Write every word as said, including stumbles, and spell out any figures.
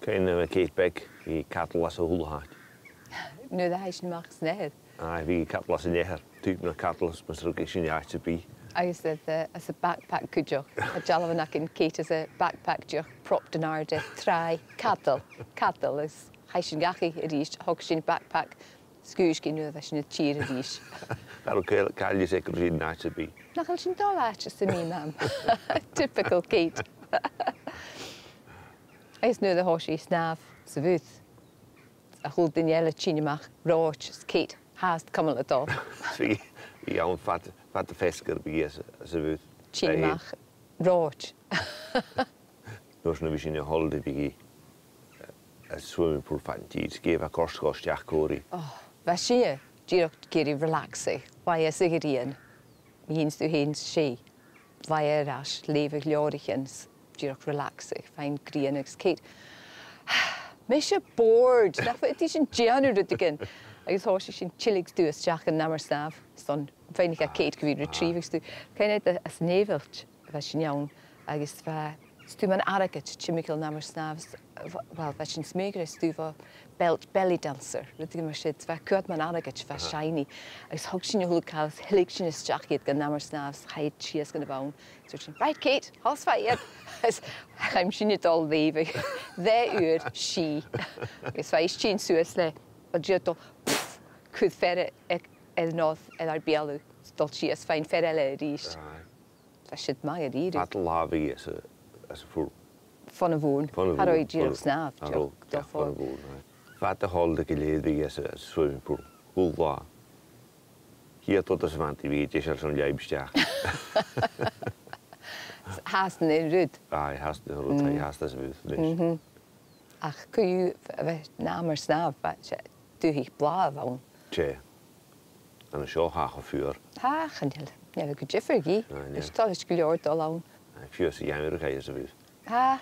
Cuimhne agam, Kate Beck, bhiodh i a' cadal anns a h-uile h-àite. Nuair a chaidh sinn a-mach às an eathar. Aye, bhiodh i a' cadal anns an eathar. Tuigidh mi na cadal às mus ruigeadh sinn an àite sam bith. Agus anns a', anns a' backpack cuideachd. Tha dealbhan againn, Kate, anns a' backpack dìreach propped an àirde, tràigh, cadal, cadal, agus chaidh sinn dhachaigh a-rithist, thog sinn backpack, sguir sinn nuair a bha sinn air tìr a-rithist. Cha robh càil-, càil a dh'fhios aice gun robh sinn an àite sam bith. Nach eil sinn a' dol àite sam bith, Mam? Typical Kate. Agus nuair a thòisich i a' snàmh sa bhùth, a h-uile duine eile a' tighinn a-mach reòite, is Kate fhathast a' cumail a' dol. Bhiodh, bhiodh i ann fad, fad na feasgar, bhiodh i anns a', anns a' bhùth. Tighinn a-mach reòite. Nuair sin, nuair a bhiodh sinn a' holiday, bhiodh i, eh, anns a' swimming pool fad an t-sìde, 's gheibheadh i còrr 's a' chòrr a-steach còmhla rithe. Oh, bha sinne dìreach ag iarraidh relaxadh, laighe às a' ghrian. Mi fhìn 's tu fhèin 's i. Laighe air ais, leughadh leabhraichean 's dìreach relaxadh, faighinn grian agus Kate, "Mise bored, nach fhaod sinn dèanamh rudeigin?" Agus thòisich sinn a' tilleadh a-steach dhan amar-snàmh, 's ann a' faighneachd à Kate gu bhith a' retrieve-adh stuth. Cuimhne agad, anns an Èivilt, bha sinn ann, agus bha stuth mar airgead timcheall an amar-snàmh, s-, w-, well, bha sinn a' smaoineachadh gur e stuth bho belt belly dancer, rudeigin mar sin, bha cuid mar airgead, bha shiny, agus thog sinn a h-uile càil, is thilleadh sinn a-steach iad dhan amar-snàmh, is chaidh iad sìos dhan a' bhonn. Is thuirt sinn, "Right, Kate, thòisfidh iad." Is chaidh sinn a' dol a leughadh dhà uair, 's i. Agus bha i a' tighinn suas le, bha i dìreach a' dol, pff, cur fear air, air an oir, air ar beulaibh, dol sìos, faighinn fear eile a-rithist. Aye. Bha siud math dha-rìribh. Fad an latha bhiodh i anns a', anns a' phul. Fon a' bhùrn. Fon a' bhùrn. Cha robh i dìreach a' snàmh, cha robh, dìreach, yeah, fon a' bhùrn, aye. Fad a h-uile latha gu lèir bhiodh i anns a', anns a' swimming pool. A h-uile latha. Chiad rud a bha i a' dèanamh, bhiodh i deiseil airson leum a-steach. Fhathast an aon rud. Aye, fhathast an aon rud, aye, fhathast anns a' bhùth a-nis. Mhm. Ach co-dhiù, a bheil, an amar-snàmh, bha, 's e dùthaich blàth a bh' ann. 'S e. An seo tha e cho fuar. Tha, chan eil, chan eil e gu diofar dhi. Aye, chan eil. Is toilichte gu leòr dol ann. Aye, fiù 's a' gheamhradh a chaidh anns a' bhùth. Tha.